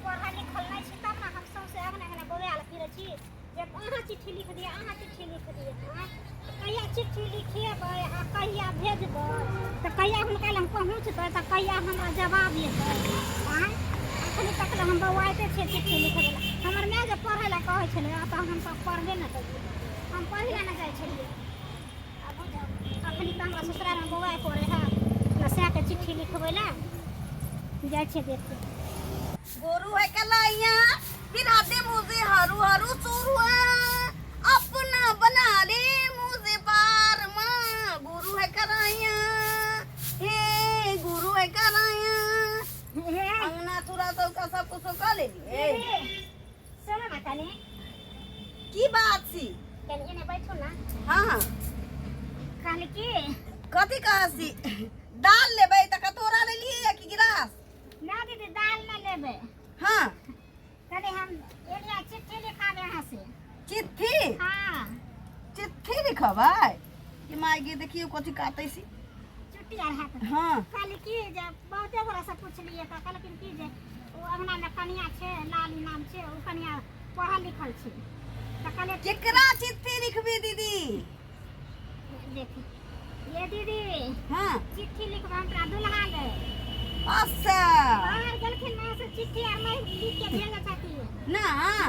पढ़ल लिखल नहि छी तब ने हम सौंसे अङ्गना अङ्गना बौआयल फिरै छी जे अहाँ चिट्ठी लिख दिअ, अहाँ चिट्ठी लिख दिअ। आँय, तऽ कहिया चिट्ठी लिखेबै आ कहिया भेजबै, तऽ कहिया हुनका लग पहुँचतै, तऽ कहिया हमरा जवाब एतै? आँय, अखनी तक लए हम बौआइते छियै चिट्ठी लिखबै लए। हमर माय जे पढ़ै लए कहै छलै तऽ हम सब पढ़बे नहि करियै, हम पढ़ै लए नहि जाइ छलियै। आ बुझाउ, अखनी तऽ हमरा ससुरालमे बौआए पड़ै है अपना सएहके चिट्ठी लिखबै लए जाइ छियै देखै। गोरू है कलाइया बिना दे मुझे हरू हरू चूरुआ, अपना बना ले मुझे पार माँ। गुरु है कराइया, हे गुरु है कराइया। अंगना थोड़ा चौका सब कुछ कर ले। सुनो ना कनी। की बात सी? कनी एने बैठू ना। हाँ। कहली की कथी कहा सी? दाल लेबै तऽ कटोरा लेलियै या कि गिलास? ना दीदी, दाल ना लेबै। हाँ। कनी हम एलिया चिट्ठी लिखाबे अहाँ से। चिट्ठी? हाँ। चिट्ठी लिखबै? कि माय गे, देखियौ कथी काटै सी। चुट्टी आर हैत। हाँ। कहली की जे बहुते गोरा से पुछलियै तऽ कहलखिन की जे ओ अंगना मे कनिया छै, लाली नाम छै, ओ कनिया पढ़ल लिखल छै। तऽ कहलियै केकरा चिट्ठी लिखबी दीदी? देखी ये दीदी। हाँ। चिट्ठी लिखबा हमरा दुल्हा ले। अच्छा। बाहर गेलखिन ना से चिट्ठी आर नहीं लिख के भेजे छथिन। ना। हाँ।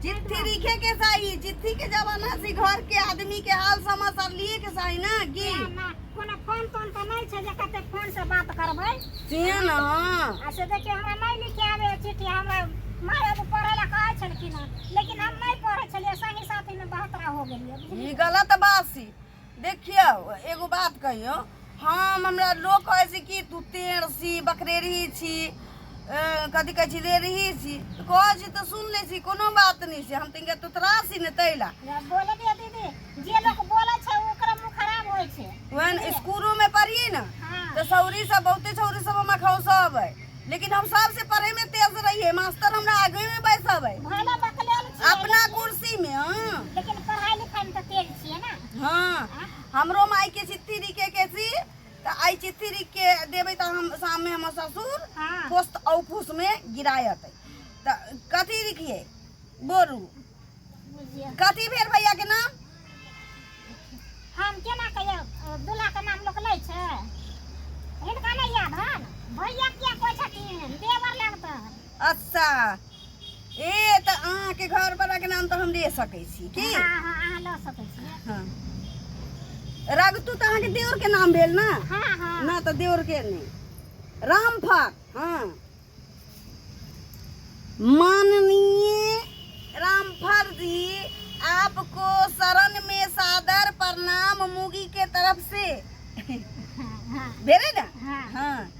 चिट्ठी लिखे के चाही, चिट्ठी के जमाना से घर के आदमी के हाल समाचार लिए के चाही ना की? ना, ना, कोनो फोन तोन तऽ नहि छै जे कते फोन से बात करबै। से ना। आ से देखियौ, हमरा नहि लिखे आबै है चिट्ठी। हमरा माय बाबू पढ़ै लए कहै छलखिन हँ, लेकिन हम नहि पढ़ै छलियै, संगी साथीमे बहुत हो गेलियै, बुझलियै? ई गलत बात छी। देखियौ, एगो बात कहियौ, हम हमरा लोक कहै छै कि तू टेढ़ छी, बकरेरही छी, कथी कहै छी, रेरही छी। तऽ कहै छी तऽ सुन लै छी, कोनो बात नहि छै। हम तनिका तोतरा छी ने, ताहि लए। बोले दियौ दीदी, जे लोक बोलै छै ओकरा मुँह खराब होइ छै। वहन स्कूलोमे पढ़ियै ने हाँ। तऽ छौरी सब, बहुते छौरी सब हमरा खौसबै, लेकिन हम सबसे पढ़े में तेज रहिए। मास्टर हमरा आगे में बैसाबै। भले बकलेल छियै अपना कुर्सी में। हाँ। लेकिन पढ़ाई लिखाई में तऽ तेज छियै ने। हाँ, हमरो माई के चिट्ठी लिखे के छी, तऽ आइ चिट्ठी लिख के देबै तऽ हम शाम में हमर ससुर हाँ। पोस्ट ऑफिस में गिरायतै। तऽ कथी लिखिए बोलू? बुझियौ। कथी भेल भैया के नाम? हम केना कहियौ, दूल्हा के नाम लोक लै छै? हिनका नहि याद हन। भैया किया कहै छथिन, देवर लगतन। अच्छा, ए तऽ अहाँके घर वाला के नाम तऽ हम ले सकै छी की? हाँ हाँ, अहाँ लऽ सकै छियै। हाँ, रघुतू तऽ अहाँके देवर के नाम भेल ने? हाँ हाँ। ना तऽ देवर के नहि, रामफल। हाँ, माननीय रामफल जी, आपको शरण में सादर प्रणाम मुगी के तरफ से। हाँ। भेले ना? हाँ। हाँ,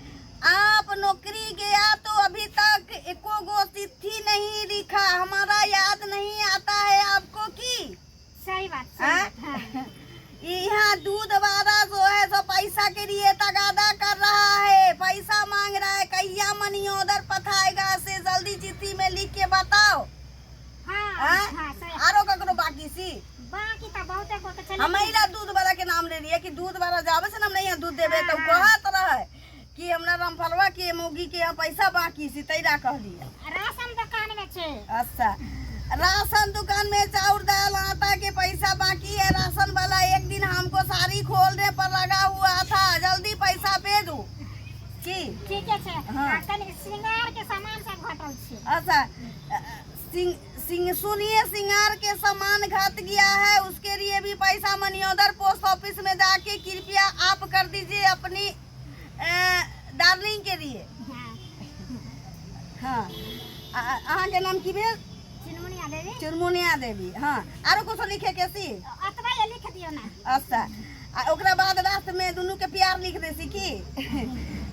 आप नौकरी गया तो अभी तक एको गो चिट्ठी नहीं लिखा, हमारा याद नहीं आता है आपको की? सही बात, सही हाँ? बात, हाँ। यहाँ दूध वाला जो है सो पैसा के लिए तगादा कर रहा है, पैसा मांग रहा है, कहिया मनी ऑर्डर पठाएगा से जल्दी चिट्ठी में लिख के बताओ। हाँ। हाँ? हाँ, सही। आरो ककरो बाकी सी? बाकी तऽ बहुते गोटे छै। हम इला दूध वाला के नाम ले लिये कि दूध वाला जावे से ना हमरा यहाँ दूध देबे तो हाँ। कहत रहे कि हमरा रामफलवा के मौगी के यहाँ पैसा बाकी सी, तैरा कहलिए। राशन दुकान में छै। अच्छा, राशन दुकान में चाउर दाल आटा के पैसा बाकी है, राशन वाला एक दिन हमको साड़ी खोलने पर लगा हुआ था, जल्दी पैसा भेजू की? ठीके छै। हाँ। आ कनि श्रृंगार के सामान सब घटल छै। अच्छा, सिंग सिंग सुनिए, सिंगार के सामान घट गया है, उसके लिए भी पैसा मनी ऑर्डर पोस्ट ऑफिस में जाके कृपया आप कर दीजिए अपनी डार्लिंग के लिए। हाँ। हाँ, अहाँके नाम की भेल? चुनमुनिया देवी। चुनमुनिया देवी, हाँ। आरो कुछो लिखे के सी? अतबा ये लिख दियौ ना। अच्छा, आ ओकरा बाद लास्ट में दुनू के प्यार लिख दे सी की?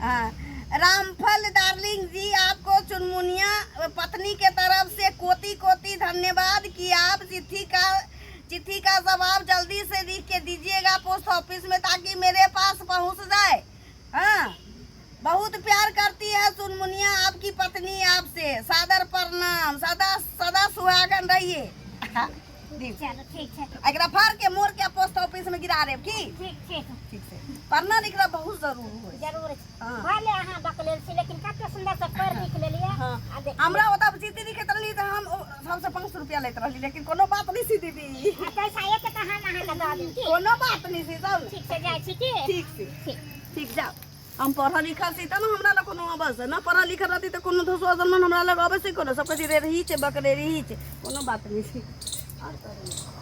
हाँ, रामफल डार्लिंग जी, आपको चुनमुनिया पत्नी के तरफ से कोटि कोटि धन्यवाद कि आप चिट्ठी का जवाब जल्दी से लिख के दीजिएगा पोस्ट ऑफिस में ताकि मेरे पास पहुंच जाए। हाँ, बहुत प्यार करती है चुनमुनिया आपकी पत्नी आपसे, सादर प्रणाम, सदा सदा सुहागन रहिए। दी। चलो, ठीक छै। एकरा फाड़ के मोड़ के पोस्ट ऑफिस में गिरा देब की? ठीक ठीक। ठीक से पढ़ना लिखना बहुत जरूर हो। जरूर छै। हाँ। भले अहाँ बकलेल छी, लेकिन कते सुंदर से पढ़ लिख लेलियै। हाँ। आ देख। हम सबसे 500 रुपया लैत रहली, लेकिन कोनो बात नहीं सी दीदी। आ पैसा एक तऽ हम अहाँके दऽ देब की। कोनो बात नहीं सी, जाउ ने। ठीक से जाइ छी की। ठीक सी। ठीक। ठीक, जाउ। हम पढ़ल लिखल छी तब ने हमरा लग कोनो अबै छै, न पढ़ल लिखल रहती तऽ कोनो धोसुआ जन्मन हमरा लग अबै छै कोनो, सब कहै छै रेरही छै बकरेरही छै। कोनो बात नहि छै। आओर करू।